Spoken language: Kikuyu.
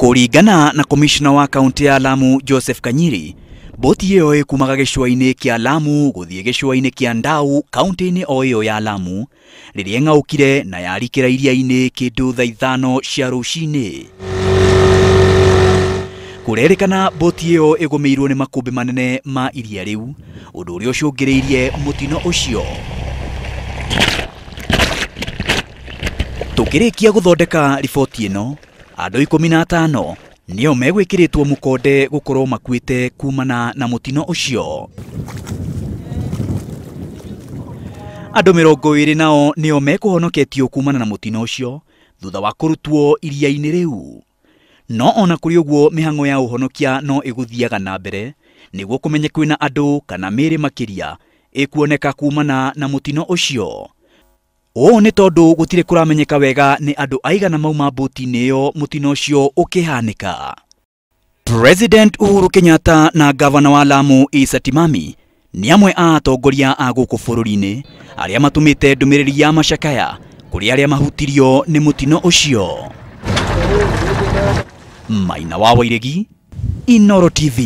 Kũringana na komishona wa kaunti ya Lamu Joseph Kanyiri, boti ĩyo ĩkumaga gĩcũa-inĩ kĩa Lamu gũthiĩ gĩcũa-inĩ kĩa Ndau kaunti-inĩ o ĩyo ya Lamu rĩrĩa ĩng'aũkire na yarikĩra iria-inĩ kĩndũ thaa 5 cia rũcinĩ. Kũrerĩkana boti ĩyo ĩgũmĩirwo nĩ makũmbĩ manene ma iria rĩu, ũndũ ũrĩa ũcũngĩrĩirie mũtino ũcio. Tũkĩrĩkia gũthondeka riboti ĩno, andũ 15 nĩo megwĩkĩrĩtwo mũkonde gũkorwo makuĩte kumana na mũtino ũcio. Andũ 20 nao nĩo mekũhonoketio kumana na mũtino ũcio thutha wa kũrutwo iria-inĩ rĩu. No ona kũrĩ ũguo mĩhang'o ya ũhonokia no ĩgũthiaga na mbere nĩguo kũmenye kwĩna andũ kana mĩĩrĩ makĩria ĩkuoneka kumana na mũtino ũcio. Ũũ nĩ tondũ gũtirĩ kũramenyeka wega nĩ andũ aigana mauma boti-inĩ ĩyo mũtino ũcio ũkĩhanĩka. President Uhuru Kenyatta na gavana wa Lamu Issa Timami nĩ amwe a atongoria a gũkũ bũrũri-inĩ arĩa matũmĩte ndũmĩrĩri ya macakaya kũrĩ arĩa mahutirio nĩ mũtino ũcio. Maina wa Wairegi, Inooro TV.